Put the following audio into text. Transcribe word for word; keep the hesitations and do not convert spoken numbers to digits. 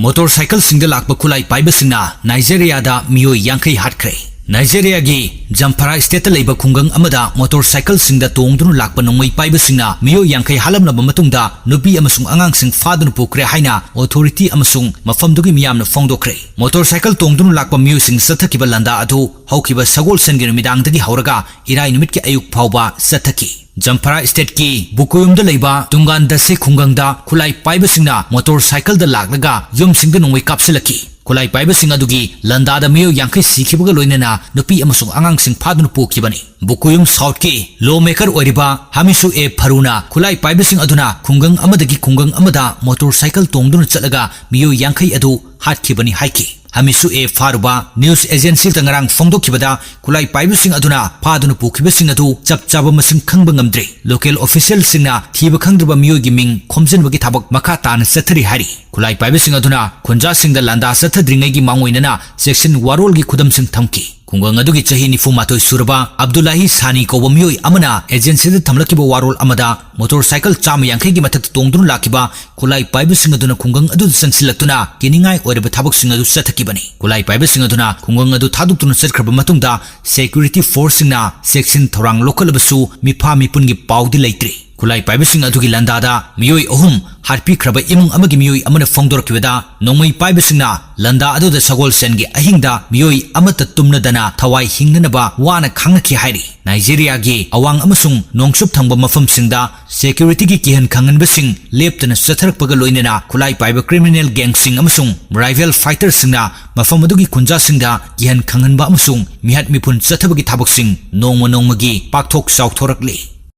Motor ꯁꯥꯏꯀꯜꯁꯤꯡꯗ ꯂꯥꯛꯄ ꯈꯨꯠꯂꯥꯏ ꯄꯥꯏꯕꯁꯤꯡꯅ ꯅꯥꯏꯖꯦꯔꯤꯌꯥꯗ ꯃꯤꯑꯣꯏ ꯌꯥꯡꯈꯩ ꯍꯥꯠꯈ꯭ꯔꯦ꯫ ꯅꯥꯏꯖꯦꯔꯤꯌꯥꯒꯤ ꯖꯝꯐꯔꯥ ꯁ꯭ꯇꯦꯠꯇ ꯂꯩꯕ ꯈꯨꯡꯒꯪ ꯑꯃꯗ ꯃꯣꯇꯣꯔ ꯁꯥꯏꯀꯜꯁꯤꯡꯗ ꯇꯣꯡꯗꯨꯅ ꯂꯥꯛꯄ ꯅꯣꯡꯃꯩ ꯄꯥꯏꯕꯁꯤꯡꯅ ꯃꯤꯑꯣꯏ ꯌꯥꯡꯈꯩ ꯍꯥꯠꯂꯝꯂꯕ ꯃꯇꯨꯡꯗ ꯅꯨꯄꯤ ꯑꯃꯁꯨꯡ ꯑꯉꯥꯡꯁꯤꯡ ꯐꯥꯗꯨꯅ ꯄꯨꯈ꯭ꯔꯦ ꯍꯥꯏꯅ ꯑꯣꯊꯣꯔꯤꯇꯤ ꯑꯃꯁꯨꯡ ꯃꯐꯝꯗꯨꯒꯤ ꯃꯤꯌꯥꯝꯅ ꯐꯣꯡꯗꯣꯛꯈ꯭ꯔꯦ꯫ ꯃꯣꯇꯣꯔ ꯁꯥꯏꯀꯜ ꯇꯣꯡꯗꯨꯅ ꯂꯥꯛꯄ ꯃꯤꯑꯣꯏꯁꯤꯡ ꯆꯠꯊꯈꯤꯕ ꯂꯥꯟꯗꯥ ꯑꯗꯨ ꯍꯧꯈꯤꯕ ꯁꯒꯣꯜꯁꯦꯟꯒꯤ ꯅꯨꯃꯤꯗꯥꯡꯗꯒꯤ ꯍꯧꯔꯒ ꯏꯔꯥꯏ ꯅꯨꯃꯤꯠꯀꯤ ꯑꯌꯨꯛ ꯐꯥꯎꯕ ꯆꯠꯊꯈꯤ꯫ ꯖꯝꯐꯔꯥ ꯁ꯭ꯇꯦꯠꯀꯤ ꯕꯨꯀꯨꯌꯨꯝꯗ ꯂꯩꯕ ꯇꯨꯡꯒꯥꯟ ꯗꯁꯦ ꯈꯨꯡꯒꯪꯗ ꯈꯨꯠꯂꯥꯏ ꯄꯥꯏꯕꯁꯤꯡꯅ ꯃꯣꯇꯣꯔ ꯁꯥꯏꯀꯜꯗ ꯂꯥꯛꯂꯒ ꯌꯨꯝꯁꯤꯡꯗ ꯅꯣꯡꯃꯩ ꯀꯥꯞꯁꯤꯜꯂꯛꯈꯤ꯫ ꯈꯨꯠꯂꯥꯏ ꯄꯥꯏꯕꯁꯤꯡ ꯑꯗꯨꯒꯤ ꯂꯥꯟꯗꯥꯗ ꯃꯤꯑꯣꯏ ꯌꯥꯡꯈꯩ ꯁꯤꯈꯤꯕꯒ ꯂꯣꯏꯅꯅ ꯅꯨꯄꯤ ꯑꯃꯁꯨꯡ ꯑꯉꯥꯡꯁꯤꯡ ꯐꯥꯗꯨꯅ ꯄꯨꯈꯤꯕꯅꯤ꯫ ꯕꯨꯀꯨꯌꯨꯝ ꯁꯥꯎꯠꯀꯤ ꯂꯣ ꯃꯦꯀꯔ ꯑꯣꯏꯔꯤꯕ ꯍꯥꯃꯤꯁꯨ ꯑꯦ ꯐꯔꯨꯅ ꯈꯨꯠꯂꯥꯏ ꯄꯥꯏꯕꯁꯤꯡ ꯑꯗꯨꯅ ꯈꯨꯡꯒꯪ ꯑꯃꯗꯒꯤ ꯈꯨꯡꯒꯪ ꯑꯃꯗ ꯃꯣꯇꯣꯔ ꯁꯥꯏꯀꯜ ꯇꯣꯡꯗꯨꯅ ꯆꯠꯂꯒ ꯃꯤꯑꯣꯏ ꯌꯥꯡꯈꯩ ꯑꯗꯨ ꯍꯥꯠꯈꯤꯕꯅꯤ ꯍꯥꯏꯈꯤ꯫ ꯍꯥꯃꯤꯁꯨ ꯑꯦ ꯐꯥꯔꯨꯕ ꯅ꯭ꯌꯨꯁ ꯑꯦꯖꯦꯟꯁꯤꯗ ꯉꯔꯥꯡ ꯐꯣꯡꯗꯣꯛꯈꯤꯕꯗ ꯈꯨꯠꯂꯥꯏ ꯄꯥꯏꯕꯁꯤꯡ ꯑꯗꯨꯅ ꯐꯥꯗꯨꯅ ꯄꯨꯈꯤꯕꯁꯤꯡ ꯑꯗꯨ ꯆꯞ ꯆꯥꯕ ꯃꯁꯤꯡ ꯈꯪꯕ ꯉꯝꯗ꯭ꯔꯤ꯫ ꯂꯣꯀꯦꯜ ꯑꯣꯐꯤꯁꯤꯌꯦꯜꯁꯤꯡꯅ ꯊꯤꯕ ꯈꯪꯗ꯭ꯔꯕ ꯃꯤꯑꯣꯏꯒꯤ ꯃꯤꯡ ꯈꯣꯝꯖꯤꯟꯕꯒꯤ ꯊꯕꯛ ꯃꯈꯥ ꯇꯥꯅ ꯆꯠꯊꯔꯤ ꯍꯥꯏꯔꯤ꯫ ꯈꯨꯠꯂꯥꯏ ꯄꯥꯏꯕꯁꯤꯡ ꯑꯗꯨꯅ ꯈꯨꯟꯖꯥꯁꯤꯡꯗ ꯂꯥꯟꯗꯥ ꯆꯠꯊꯗ꯭ꯔꯤꯉꯩꯒꯤ ꯃꯥꯡꯑꯣꯏꯅꯅ ꯆꯦꯛꯁꯤꯟ ꯋꯥꯔꯣꯜꯒꯤ ꯈꯨꯗꯝꯁꯤꯡ ꯊꯝꯈꯤ꯫ ꯈꯨꯡꯒꯪ ꯑꯗꯨꯒꯤ ꯆꯍꯤ ꯅꯤꯐꯨ ꯃꯥꯊꯣꯏ ꯁꯨꯔꯕ ꯑꯕꯗꯨꯜꯂꯥꯍꯤ ꯁꯥꯅꯤ ꯀꯧꯕ ꯃꯤꯑꯣꯏ ꯑꯃꯅ ꯑꯦꯖꯦꯟꯁꯤꯗ ꯊꯝꯂꯛꯈꯤꯕ ꯋꯥꯔꯣꯜ ꯑꯃꯗ ꯃꯣꯇꯣꯔ ꯁꯥꯏꯀꯜ ꯆꯥꯝꯃ ꯌꯥꯡꯈꯩꯒꯤ ꯃꯊꯛꯇ ꯇꯣꯡꯗꯨꯅ ꯂꯥꯛꯈꯤꯕ ꯈꯨꯠꯂꯥꯏ ꯄꯥꯏꯕꯁꯤꯡ ꯑꯗꯨꯅ ꯈꯨꯡꯒꯪ ꯑꯗꯨꯗ ꯆꯪꯁꯤꯜꯂꯛꯇꯨꯅ ꯀꯤꯅꯤꯡꯉꯥꯏ ꯑꯣꯏꯔꯕ ꯊꯕꯛꯁꯤꯡ ꯑꯗꯨ ꯆꯠꯊꯈꯤꯕꯅꯤ꯫ ꯈꯨꯠꯂꯥꯏ ꯄꯥꯏꯕꯁꯤꯡ ꯑꯗꯨꯅ ꯈꯨꯡꯒꯪ ꯑꯗꯨ ꯊꯥꯗꯣꯛꯇꯨꯅ ꯆꯠꯈ꯭ꯔꯕ ꯃꯇꯨꯡꯗ ꯁꯦꯀ꯭ꯌꯨꯔꯤꯇꯤ ꯐꯣꯔꯁꯁꯤꯡꯅ ꯆꯦꯛꯁꯤꯟ ꯊꯧꯔꯥꯡ ꯂꯧꯈꯠꯂꯕꯁꯨ ꯃꯤꯐꯥ ꯃꯤꯄꯨꯟꯒꯤ ꯄꯥꯎꯗꯤ ꯂꯩꯇ꯭ꯔꯤ꯫ ꯈꯨꯠꯂꯥꯏ ꯄꯥꯏꯕꯁꯤꯡ ꯑꯗꯨꯒꯤ ꯂꯥꯟꯗꯥꯗ ꯃꯤꯑꯣꯏ ꯑꯍꯨꯝ ꯍꯥꯠꯄꯤꯈ꯭ꯔꯕ ꯏꯃꯨꯡ ꯑꯃꯒꯤ ꯃꯤꯑꯣꯏ ꯑꯃꯅ ꯐꯣꯡꯗꯣꯔꯛꯈꯤꯕꯗ, ꯅꯣꯡꯃꯩ ꯄꯥꯏꯕꯁꯤꯡꯅ ꯂꯥꯟꯗꯥ ꯑꯗꯨꯗ ꯁꯒꯣꯜꯁꯦꯟꯒꯤ ꯑꯍꯤꯡꯗ ꯃꯤꯑꯣꯏ ꯑꯃꯠꯇ ꯇꯨꯝꯅꯗꯅ ꯊꯋꯥꯏ ꯍꯤꯡꯅꯅꯕ ꯋꯥꯅ ꯈꯥꯡꯅꯈꯤ ꯍꯥꯏꯔꯤ꯫ ꯅꯥꯏꯖꯦꯔꯤꯌꯥꯒꯤ ꯑꯋꯥꯡ ꯑꯃꯁꯨꯡ ꯅꯣꯡꯆꯨꯞ ꯊꯪꯕ ꯃꯐꯝꯁꯤꯡꯗ ꯁꯦꯀ꯭ꯌꯨꯔꯤꯇꯤꯒꯤ ꯀꯤꯍꯟ ꯈꯪꯍꯟꯕꯁꯤꯡ ꯂꯦꯞꯇꯅ ꯆꯠꯊꯔꯛꯄꯒ ꯂꯣꯏꯅꯅ ꯈꯨꯠꯂꯥꯏ ꯄꯥꯏꯕ ꯀ꯭ꯔꯤꯃꯤꯅꯦꯜ ꯒꯦꯡꯁꯤꯡ ꯑꯃꯁꯨꯡ ꯔꯥꯏꯐꯜ ꯐꯥꯏꯇꯔꯁꯤꯡꯅ ꯃꯐꯝ ꯑꯗꯨꯒꯤ ꯈꯨꯟꯖꯥꯁꯤꯡꯗ ꯀꯤꯍꯟ ꯈꯪꯍꯟꯕ ꯑꯃꯁꯨꯡ ꯃꯤꯍꯥꯠ ꯃꯤꯄꯨꯟ ꯆꯠꯊꯕꯒꯤ ꯊꯕꯛꯁꯤꯡ ꯅꯣꯡꯃ ꯅꯣꯡꯃꯒꯤ ꯄꯥꯛꯊꯣꯛ ꯆꯥꯎꯊꯣꯔꯛꯂꯤ꯫